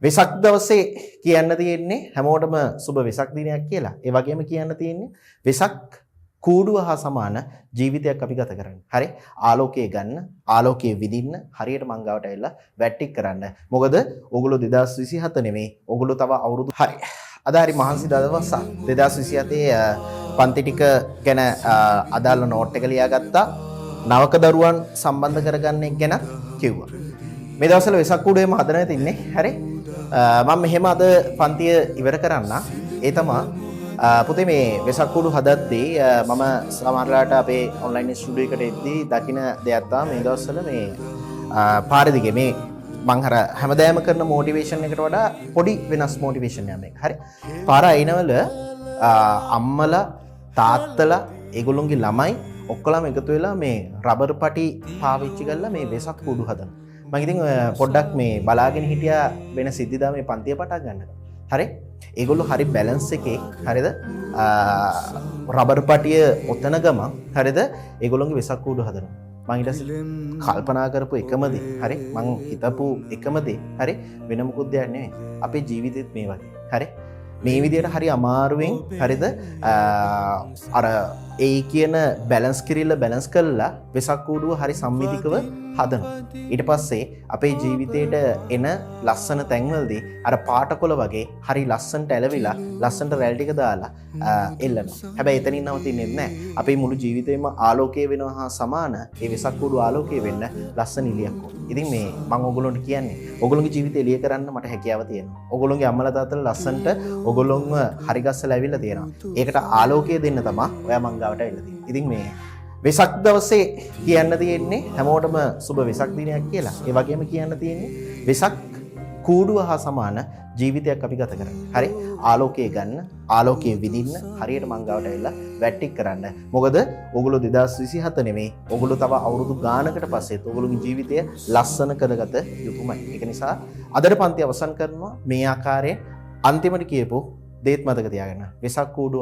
වෙසක් දවසේ කියන්න තියෙන්නේ හැමෝටම සුබ වෙසක් දිනයක් කියලා. ඒ වගේම කියන්න තියෙන්නේ වෙසක් කූඩුව හා සමාන ජීවිතයක් අපි ගත කරන්න. හරි? ආලෝකය ගන්න, ආලෝකය විඳින්න, හරියට මං ගාවට ඇවිල්ලා වැට් ටික කරන්න. මොකද ඕගොල්ලෝ 2027 නෙමෙයි, ඕගොල්ලෝ තව අවුරුදු හරි. අද හරි මහන්සි දවසක්. 2027 පන්ති ටික ගැන අදාළ නෝට් එක ලියාගත්තා. නවක දරුවන් සම්බන්ධ කරගන්න එක ගැන කිව්වා. මේ දවස්වල වෙසක් කූඩුවේම හදන තින්නේ. හරි? මම මෙහෙම අද පන්තිය ඉවර කරන්න. ඒ තමා පුතේ, මේ වෙසක් කූඩු හදද්දී මම සමහරලාට අපේ ඔන්ලයින් ස්ටුඩියෝ එකට එද්දී දකින දෙයක් තමයි, මේ දවස්වල මේ පාර දිගේ මේ මං අර හැමදාම කරන මොටිවේෂන් එකට වඩා පොඩි වෙනස් මොටිවේෂන් එකක් මේක. හරි. පාර අයිනවල අම්මලා, තාත්තලා, ඒගොල්ලොන්ගේ ළමයි ඔක්කොලම එකතු වෙලා මේ රබර් පටි පාවිච්චි කරලා මේ වෙසක් කූඩු හදනවා. මං ඉතින් ඔය පොඩ්ඩක් මේ බලාගෙන හිටියා වෙන සිද්ධිදා මේ පන්තිය පටන් ගන්නකම්. හරි? ඒගොල්ලෝ හරි බැලන්ස් එකේ, හරිද? රබර් පටිය ඔතන ගමන්, හරිද? ඒගොල්ලොන්ගේ වෙසක් කූඩු හදනවා. මං ඊට පස්සේ කල්පනා කරපු එකම දේ, හරි, මං හිතපු එකම දේ, හරි, වෙන මොකුත් දෙයක් නෙමෙයි. අපේ ජීවිතෙත් මේ වගේ. හරි? මේ විදියට හරි අමාරුවෙන්, හරිද, අර ඒ කියන බැලන්ස් කිරිල්ල බැලන්ස් කරලා වෙසක් කූඩුව හරි සම්මිතිකව හදනවා. ඊට පස්සේ අපේ ජීවිතේට එන ලස්සන තැන්වලදී අර පාටකොළ වගේ හරි ලස්සනට ඇලවිලා ලස්සනට රැලි ටික දාලා එල්ලනවා. හැබැයි එතනින් නවතින්නේ නැහැ. අපේ මුළු ජීවිතේම ආලෝකය වෙනවා හා සමාන ඒ වෙසක් කූඩු ආලෝකය වෙන්න ලස්සන එළියක් ඕන. ඉතින් මේ මං ඔයගොල්ලන්ට කියන්නේ, ඔයගොල්ලෝගේ ජීවිතේ එළිය කරන්න මට හැකියාව තියෙනවා. ඔයගොල්ලෝගේ අම්මලා තාත්තලා ලස්සනට ඔයගොල්ලොන්ව හරි ගස්සලා ඇවිල්ලා තියෙනවා. ඒකට ආලෝකය දෙන්න තමා ඔයා මං ගාවට ඇවිල්ලා තියෙන්නේ. ඉතින් මේ වෙසක් දවසේ කියන්න තියෙන්නේ හැමෝටම සුබ වෙසක් දිනයක් කියලා. ඒ වගේම කියන්න තියෙන්නේ වෙසක් කූඩුව හා සමාන ජීවිතයක් අපි ගත කරන්න. හරි? ආලෝකය ගන්න, ආලෝකය විඳින්න, හරියට මං ගාවට ඇවිල්ලා වැට් ටික කරන්න. මොකද ඕගොල්ලෝ 2027 නෙමෙයි, ඕගොල්ලෝ තව අවුරුදු ගානකට පස්සෙත් ඕගොල්ලෝගේ ජීවිතය ලස්සන කරගත යුතුමයි. ඒක නිසා අදට පන්ති අවසන් කරනවා මේ ආකාරයෙන්. අන්තිමට කියපු දේත් මතක තියාගන්න. වෙසක් කූඩුව